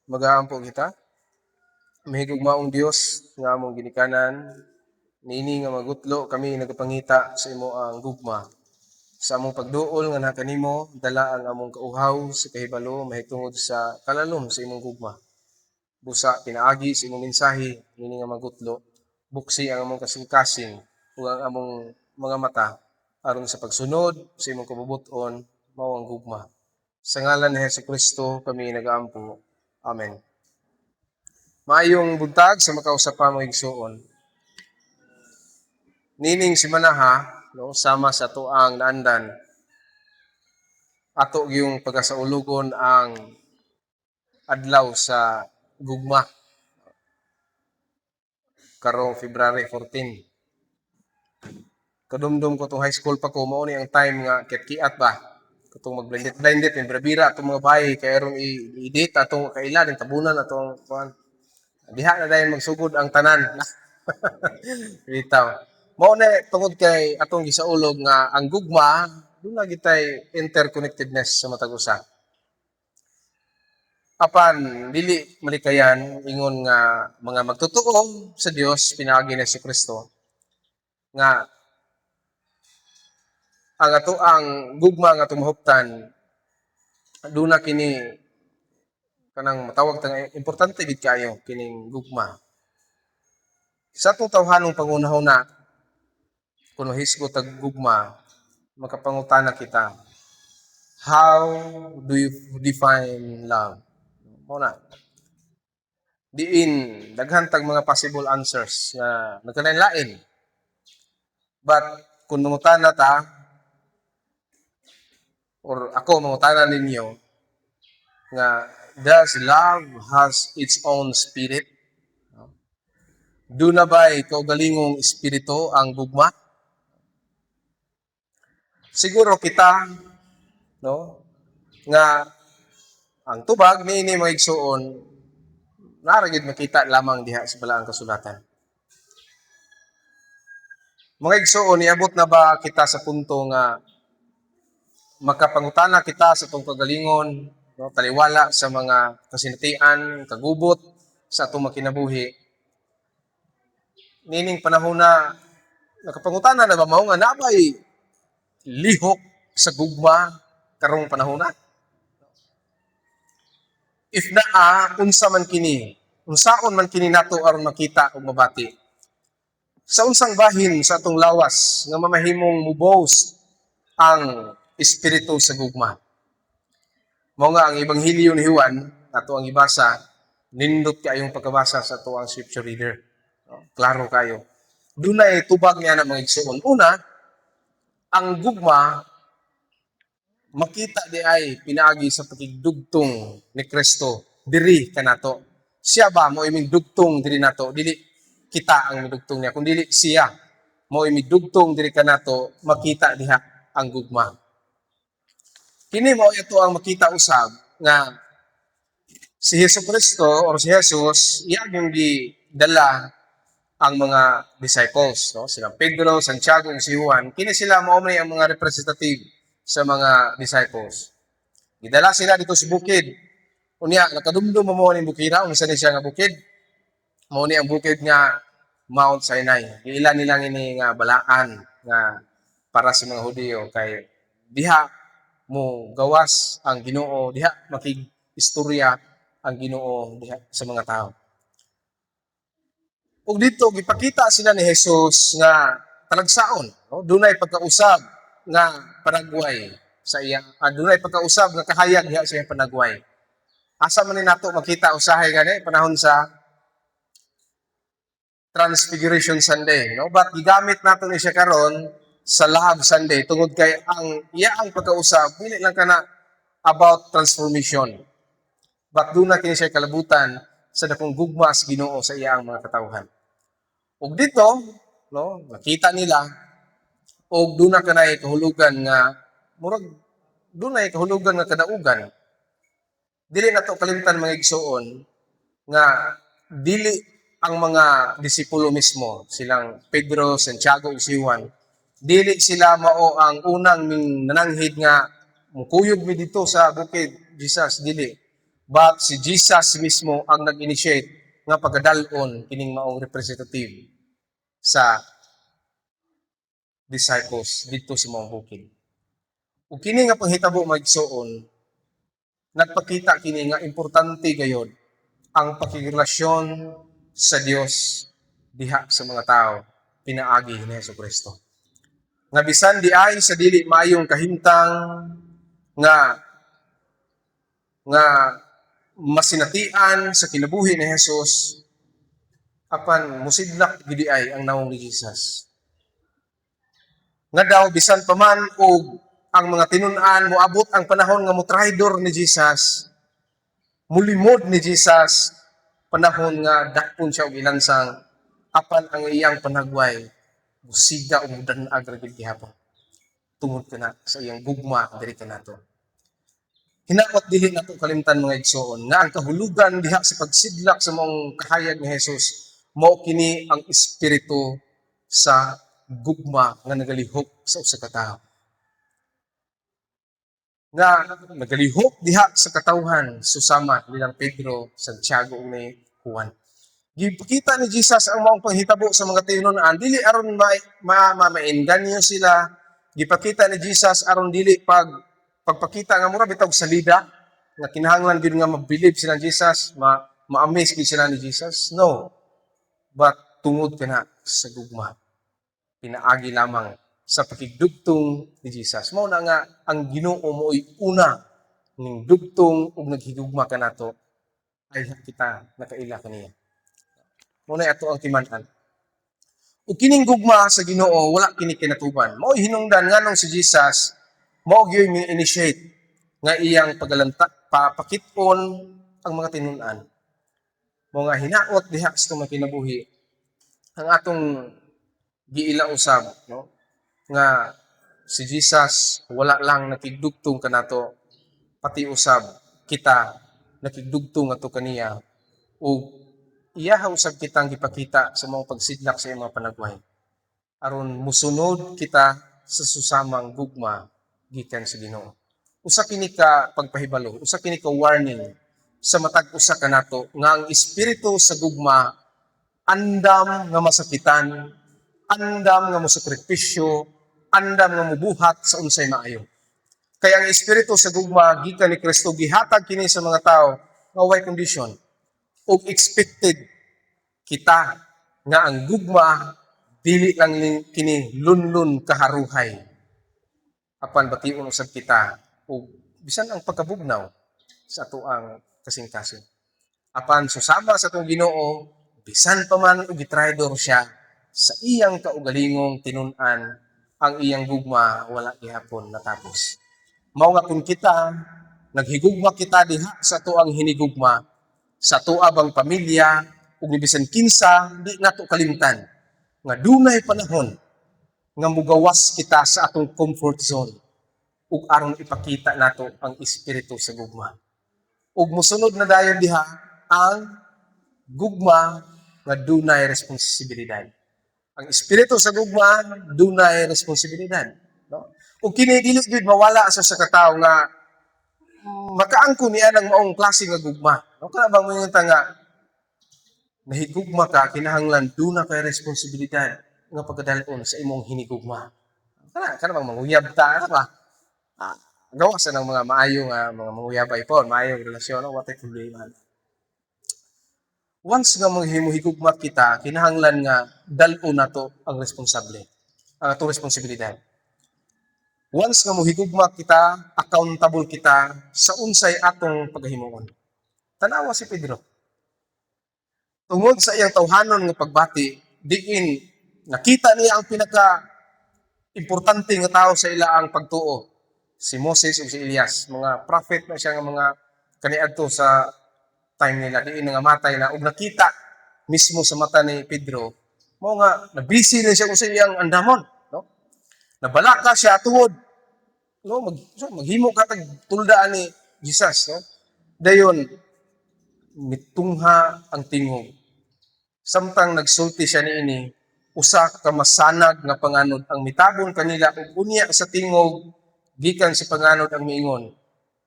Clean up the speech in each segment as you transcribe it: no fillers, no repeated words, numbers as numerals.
Magaampo kita. Mahigugmaong Dios nga among ginikanan, niini nga magutlo kami nagapangita sa imo ang gugma. Sa among pagduol nga kanimo, dala ang among kauhaw sa kahibalo mahitungod sa kalalom sa imong gugma. Busa pinaagi sa imong mensahe niini nga magutlo, buksi ang among kasing-kasing ug ang among mga mata aron sa pagsunod sa imong kabubut-on, mao ang gugma. Sa ngalan ni Hesus Kristo kami nagaampo. Amen. Maayong buntag sa makausa pa, mga igsuon. Nining simanaha, no, sama sa atoang naandan, ato yung pagkasaulugon ang adlaw sa gugma karong February 14. Kadumdum ko tong high school pa ko, mao ni ang time nga kiat-kiat ba, katong mag-blinded blinded may bira atong mga bahay kay aron i-date atong kailan tabunan atong kuan diha na dayon magsugod ang tanan. Bitaw, mao na tungod kay atong gisaulog nga ang gugma duna gitay interconnectedness sa matag usa. Apan dili malikayan ingon nga mga magtotoo sa Dios pinaagi ni si Kristo nga ang ato ang gugma nga atong mahuptan, duna kini kanang matawag ta nga importante gid kayo kining gugma. Sa atong tawhanong pangunahuna, kung mahisgot tag gugma, makapangutana kita, "How do you define love?" Mao na. Diin daghan tag mga possible answers nga nagkalain-lain. But kung mangutana ta or ako mangutana ninyo nga, does love has its own spirit? Duna ba'y kaugalingong espiritu ang gugma? Siguro kita, no, nga ang tubag niini, mga igsuon, naa ra gyud makita lamang diha sa Balaang Kasulatan. Mga igsuon, niabot na ba kita sa punto nga makapangutana kita sa atong kagalingon, no, taliwala sa mga kasinatian, kagubot sa atong makinabuhi? Nining panahon na, nakapangutana na ba mao nga nabay lihok sa gugma karong panahon na? If naa, unsa man kini? Unsaon man kini nato aron makita ug mabati? Sa unsang bahin sa atong lawas nga mamahimong mubos ang espiritu sa gugma? Mao nga ang Ebanghelyo ni Juan, ato ang ibasa, nindot kaayong pagkabasa sa ato ang scripture reader. No? Klaro kayo. Dunay tubag niya na, mga igsuon. Una, ang gugma makita di ay pinaagi sa pakigdugtong ni Kristo diri kanato. Siya ba mo dugtong diri nato, dili kita ang midugtong niya, kun dili siya mo dugtong diri kanato, makita diha ang gugma. Kini mo ito ang makita usab nga si Hesus Kristo or si Jesus iya yung gidala ang mga disciples, no, sila Pedro, Santiago ug si Juan. Kini sila mao man ang mga representative sa mga disciples. Gidala sila dito sa bukid. Unya nakadumdum mo ning bukira, unsa ni siya nga bukid? Mao ni ang bukid nga Mount Sinai. Giila nila ini nga balaan nga para sa mga Hudiyo kay diha mo gawas ang Ginoo, diha makig istorya ang Ginoo diha sa mga tao. Ug dito gipakita sila ni Jesus nga talagsaon, no? Dunay pagkausab nga panagway sa iya, dunay pagkausab nga kahayag diha sa iyang panagway. Asa man ni nato makita usahay gani? Panahon sa Transfiguration Sunday, no? But gigamit nato ni siya karon sa Love Sunday tungod kay ang iya ang pagkausab dili lang kana about transformation. But duna kini siya kalabutan sa dakong gugma sa Ginoo sa iyang mga katawhan. Ug dito, no, nakita nila og duna kanay kahulugan nga murag dunay kahulugan nga kadaugan. Dili nato kalimtan, mga igsuon, nga dili ang mga disipulo mismo, silang Pedro, Santiago ug si Juan, dili sila mao ang unang ming nananghid nga mukuyog mi dito sa bukid, Jesus, dili. But si Jesus mismo ang nag-initiate nga pagadal-on kining maong representative sa disciples didto sa maong bukid. Ug kini nga panghitabo, mga igsoon, nagpakita kini nga importante gayod ang pakigrelasyon sa Dios diha sa mga tao pinaagi ni Hesus Kristo. Nga bisan di ay sa dili maayong kahimtang nga masinatian sa kinabuhi ni Jesus, apan musidlak gid ay ang nawong ni Jesus. Nga daw bisan pa man og ang mga tinun-an moabot ang panahon nga motraidor ni Jesus, mulimod ni Jesus, panahon nga dakpon siya og ilansang, apan ang iyang panagway musiga ug mudan-ag ra gid gihapon tungod kana sa iyang gugma diri kanato. Hinaot dili nato kalimtan, mga igsoon, nga ang kahulugan diha sa pagsidlak sa maong kahayag ni Jesus, mao kini ang espiritu sa gugma nga nagalihok sa usa ka tawo, nga nagalihok diha sa katawhan susama nilang Pedro, Santiago ug ni Juan. Gipakita ni Jesus ang maong panghitabo sa mga tinunan dili aron ma, ma, ma maengganyo sila. Gipakita ni Jesus aron dili pagpakita nga mura bitaw salida nga kinahanglan gyud nga mabilib sila ni Jesus, ma-amaze gyud sila ni Jesus. No. But tungod kana sa gugma pinaagi lamang sa pakigdugtong ni Jesus. Mao na nga ang Ginoo mo'y una ning dugtong ug naghigugma kanato ay kita nakaila kaniya. Mao na ato ang timan-an. Ug kining gugma sa Ginoo, wala kini kinatuban. Mao hinungdan nganong si Jesus mao gyud mi-initiate nga iyang pagalanta papakit-on ang mga tinun-an. Mao nga hinaot diha sa atong kinabuhi ang atong giila usab, no, nga si Jesus wala lang nakigdugtong kanato, pati usab kita nakigdugtong ato kaniya ug iyaha usab kitang gipakita sa mga pagsidlak sa iyang mga panagway aron musunod kita sa susamang gugma gikan sa Ginoo. Usa kini ka pagpahibalo, usa kini ka warning sa matag usa kanato nga ang espiritu sa gugma andam nga masakitan, andam nga mosakripisyo, andam nga mubuhat sa unsay maayo. Kaya ang espiritu sa gugma gikan ni Kristo, gihatag kini sa mga tao nga way kondisyon ug expected kita nga ang gugma dili lang kini lunlun kaharuhay, apan bation usab kita og bisan ang pagkabugnaw sa atoang kasing-kasing. Apan susama sa atong Ginoo, bisan pa man og gitraidor siya sa iyang kaugalingong tinun-an, ang iyang gugma wala gihapon natapos. Mao nga kung kita naghigugma kita diha sa atoang hinigugma, sa atoa bang pamilya ug ni bisan kinsa, di nato kalimtan nga dunay panahon nga mugawas kita sa atong comfort zone ug aron ipakita nato ang espiritu sa gugma. Ug mosunod na dayon diha ang gugma nga dunay responsibilidad. Ang espiritu sa gugma dunay responsibilidad, no? Ug kini dili gyud mawala sa katawo nga makaangko niya ng maong klase nga gugma. No, kana bang moingon ta nga nahigugma ka, kinahanglan duna kay responsibilidad nga pagkadal-on sa imong hinigugma. Kana bang manguyab ta, ano ba? Gawa sa ng mga maayo nga mga manguyabay po, maayong relasyon, no? What a problema. Once nga manghimo-higugma kita, kinahanglan nga dal-on nato ang responsable, ang atong responsibilidad. Once nga mohigugma kita, accountable kita sa unsay atong paghimuon. Tanawa si Pedro. Tungod sa iyang tawhanon nga pagbati, diin nakita niya ang pinaka importante nga tao sa ila ang pagtuo, si Moses ug si Elias, mga prophet na siya nga mga kaniadto sa time nila, diin nga matay na ug nakita mismo sa mata ni Pedro, mao nga nabisi na siya kung sa iyang andamon, no? Nabalaka siya tungod, no, so, maghimo ka tag tulda ni Jesus, no? Dayon mitungha ang tingog. Samtang nagsulti siya niini, usa ka masanag nga panganod ang mitabon kanila ug unya sa tingog gikan sa panganod ang miingon,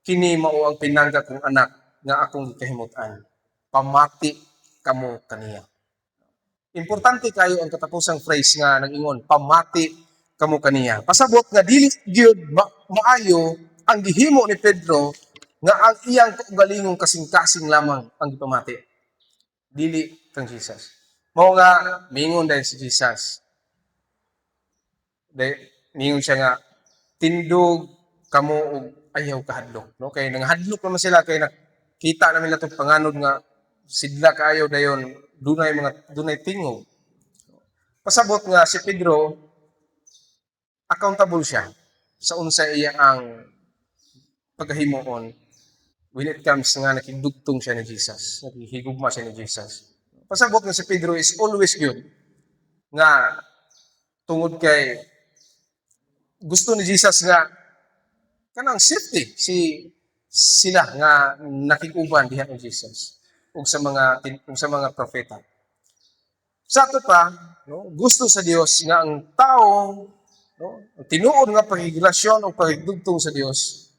"Kini mao ang pinangga kong anak." nga akong gikahimutan. Pamati kamo kaniya." Importante kayo ang katapusang phrase nga nag-ingon, "Pamati kamo kaniya." Pasabot nga dili gyud maayo ang gihimo ni Pedro nga ang iyang kaugalingong kasing-kasing lamang ang gipamati. Dili kang Jesus. Mao nga mingon dahil si Jesus. Dahil mingon siya nga, "Tindog kamo og ayaw kahadlok," no? Kay nanghadlok naman sila kay nakita namin natong panganod nga sidla kaayo, dayon dunay tingog. Pasabot nga si Pedro, accountable siya sa unsa iya ang pagkahimuon when it comes nga nakigdugtong siya ni Jesus, nakihigugma siya ni Jesus. Pasabot nga si Pedro is always good nga tungod kay gusto ni Jesus nga kanang safety sila nga nakig-uban diha ni Jesus ug sa mga propeta. Sa ato pa, no, gusto sa Dios nga ang tao, no, ang tinuod nga pagigrelasyon o pagigdugtong sa Dios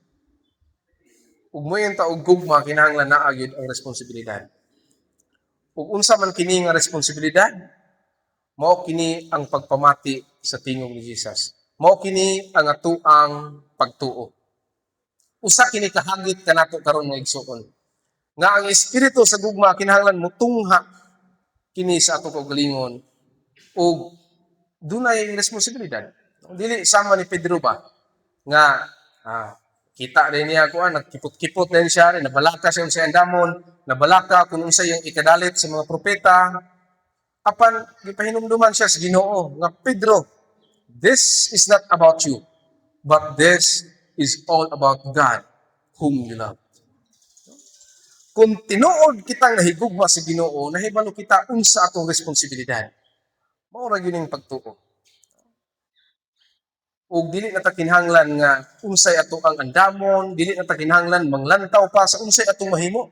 ug moingon ta og gugma, kinahanglan naa gyud ang responsibilidad. Ug unsa man kini nga responsibilidad? Mao kini ang pagpamati sa tingog ni Jesus. Mao kini ang atoang pagtuo. Usa kini kahagit kanato karon, mga igsuon, nga ang espiritu sa gugma kinahanglan mutungha kini sa atong kaugalingon ug dunay responsibilidad. Dili sama ni Pedro ba nga kita rin niya kuan, nagkipot-kipot na siya, nabalaka siya sa andamon, nabalaka kung unsa iyang ikadalit sa mga propeta. Apan gipahinumduman siya sa Ginoo nga, "Pedro, this is not about you, but this is all about God whom you love." Kung tinuod kitang nahigugma sa Ginoo, nahibalo kita unsa atong responsibilidad. Mao ra gyud ning pagtuo. Ug dili na ta kinahanglan nga unsay ato ang andamon, dili na ta kinahanglan manglantaw pa sa unsay atong mahimo.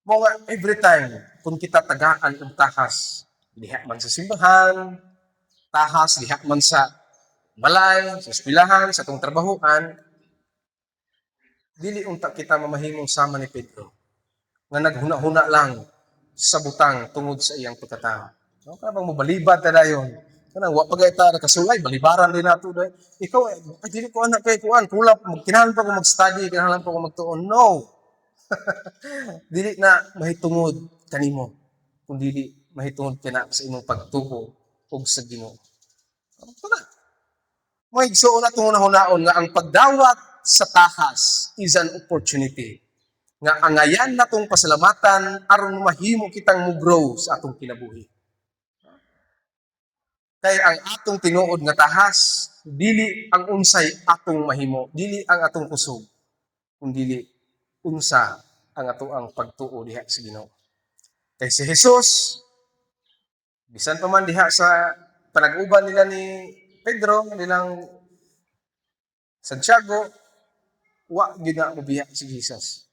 Mao nga every time kung kita tagaan og tahas, diha man sa simbahan, tahas diha man sa balay, sa eskwelahan, sa atong trabahoan, dili unta kita mamahimong sama ni Pedro nga naghuna-huna lang sa butang tungod sa iyang pagkatao. No, kana bang mobalibad ta dayon? Kanang wa pa gay ta nakasulay, balibaran din nato day. Ikaw eh, ay, dili ko anak kay kuan, kulang, kinahanglan pa ko mag-study, kinahanglan pa ko magtuon. No. Dili na mahitungod kanimo kung dili mahitungod kana sa imong pagtuo ug sa Ginoo. Ito na. Mga igsoon, atong hunahunaon nga ang pagdawat sa tahas is an opportunity nga angayan natong pasalamatan aron mahimo kitang mo-grow sa atong kinabuhi. Kay ang atong tinuod nga tahas dili ang unsay atong mahimo, dili ang atong kusog, kun dili unsa ang atoang pagtuo diha sa Ginoo. Kay si Jesus, bisan pa man diha sa panag-uban nila ni Pedro, nilang Santiago, wa gyud na mobiya si Jesus.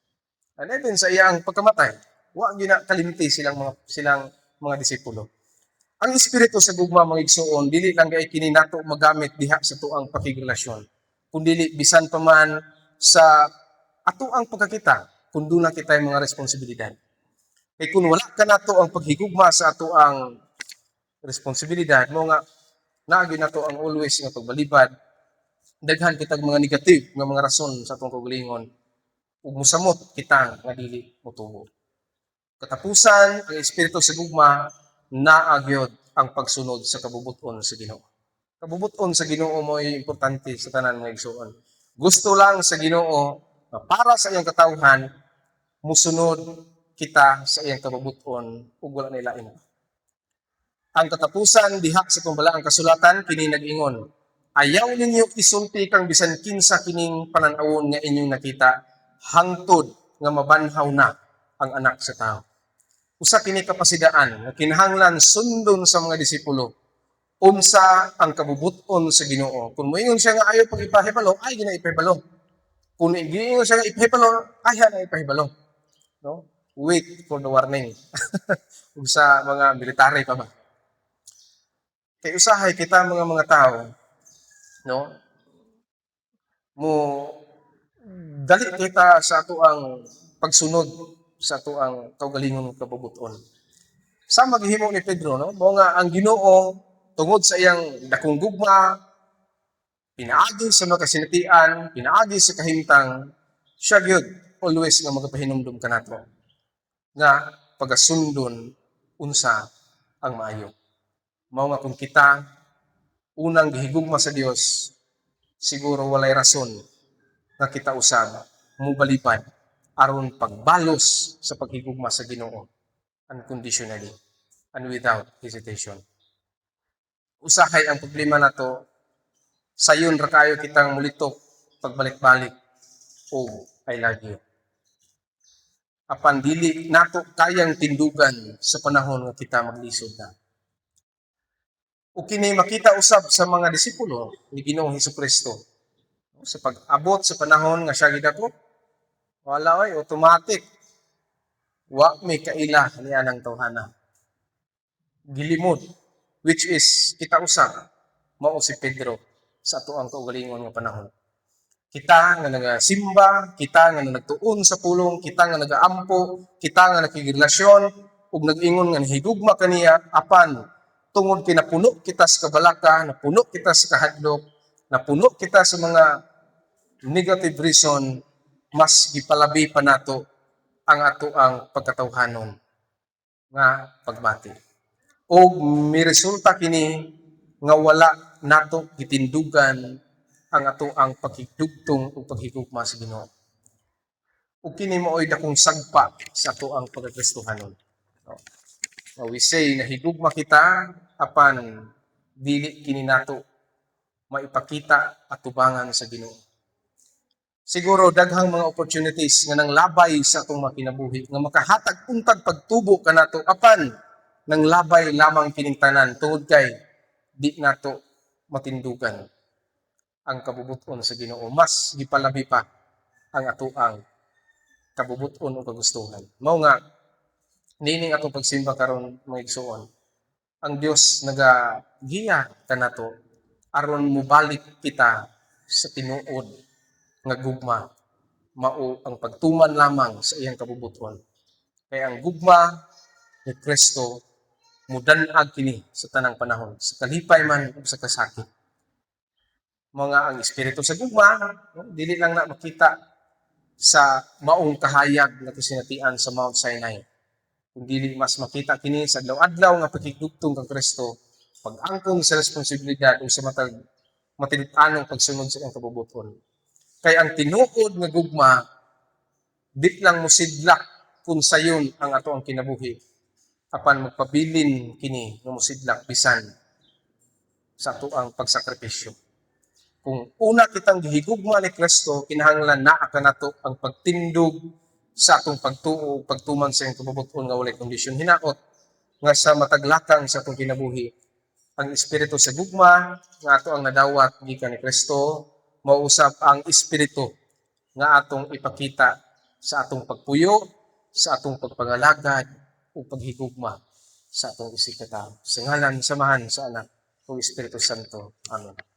And even sa iyang pagkamatay, wa gyud na kalimti silang mga disipulo. Ang espiritu sa gugma, mga igsuon, dili lang kay kini nato magamit diha sa tuang pakigrelasyon, kundili bisan pa man sa atoang pagkakita kung duna kita mga responsibilidad. Kay kung wala ka nato ang paghigugma sa atoang responsibilidad mo nga naagi nato ang always nga pagbalibad, daghan kitag mga negative nga mga rason sa atong kaugalingon ug musamot kita nga dili motubo. Katapusan, ang espiritu sa gugma naa gyud ang pagsunod sa kabubut-on sa Ginoo. Kabubut-on sa Ginoo mo ay importante sa tanan, mga igsuon. Gusto lang sa Ginoo nga para sa iyang katawhan, musunod kita sa iyang kabubut-on ug wala nila lain. Ang katapusan diha sa atong balaang kasulatan kini nag-ingon, "Ayaw ninyo isulti kang bisan kinsa kining panan-awon nga inyong nakita hangtod nga mabanhaw na ang Anak sa Tao." Usa kini kapasidaan nga kinahanglan sundon sa mga disipulo unsa ang kabubut-on sa Ginoo. Kung moingon siya nga ayaw pag ipahibalo, ay gina ipahibalo. Kung giingon siya nga ipahibalo, ay na ipahibalo. No? Wait for the warning. Ug sa mga military pa ba? Kay usahay kita mga tao, no? Mo Dali kita sa atoang pagsunod sa atoang kaugalingon kabubuton. Sa maghimo ni Pedro, no? Mao nga ang Ginoo, tungod sa iyang dakong gugma, pinaagi sa mga kasinatian, pinaagi sa kahimtang, siya gyud always nga magapahinumdum kanato nga pagasundon unsa ang maayo. Mao nga kung kita unang gihigugma sa Dios, siguro walay rason nga kita usab mobalibad aron pagbalos sa paghigugma sa Ginoo unconditionally and without hesitation. Usahay ang problema nato, sayon ra kayo kitang mulitok pagbalik-balik o "I love you." Apan dili nato kayang tindugan sa panahon nga kita maglisod na. O kini makita usab sa mga disipulo ni Ginoong Hesukristo. Sa pag-abot sa panahon nga siya gidako, wala oy, automatic. Wa may kaila ni anang tawhana. Gilimod, which is kita usab mao si Pedro sa atoang kaugalingon nga panahon. Kita nga nagasimba, kita nga nagtuon sa pulong, kita nga nagaampo, kita nga nakigrelasyon ug nag-ingon nga nahigugma kaniya, apan tungod kay napuno kita sa kabalaka, napuno kita sa kahadlok, napuno kita sa mga negative reason, mas gipalabi pa nato ang atoang pagkatawhanon nga pagbati. Og miresulta kini nga wala nato gitindugan ang atoang pagkigdugtong ug paghigugma sa Ginoo. Ug kini mao'y dakong sagpa sa atoang pagkakristohanon. No? Nga we say nahigugma kita, apan dili kini nato maipakita atubangan sa Ginoo. Siguro daghang mga opportunities nga nang labay sa atong mga kinabuhi nga makahatag untag pagtubo kanato, apan nang labay lamang kining tanan tungod kay di nato matindugan ang kabubuton sa Ginoo. Mas gipalabi pa ang atoang kabubuton o kagustuhan. Mao nga niining atong pagsimba karon, mga igsuon, ang Dios nagagiya kanato aron mobalik kita sa tinuod nga gugma, mao ang pagtuman lamang sa iyang kabubuton. Kay ang gugma ni Kristo, mudan-ag kini sa tanang panahon, sa kalipay man ug sa kasakit. Mga ang espiritu sa gugma, no, dili lang na makita sa maong kahayag nga kasinatian sa Mount Sinai. Kung dili mas makita kini sa adlaw-adlaw nga pakigdugtong kang Kristo, pag-angkon sa responsibilidad ug sa matag matinud-anong pagsunod sa iyang kabubuton. Kay ang tinuod nga gugma, di lang mosidlak kung sayon ang atoang kinabuhi, apan magpabilin kini nga mosidlak bisan sa atoang pagsakripisyo. Kung una kitang gihigugma ni Kristo, kinahanglan naa kanato ang pagtindog sa atong pagtuo ug pagtuman sa iyang kabubuton nga walay kondisyon. Hinaot nga sa matag lakang sa atong kinabuhi, ang espiritu sa gugma nga ato ang nadawat gikan ni Kristo, mausab ang espiritu nga atong ipakita sa atong pagpuyo, sa atong pagpangalagad ug paghigugma sa atong isigkatawo. Sa ngalan sa Amahan, sa Anak ug Espiritu Santo. Amen.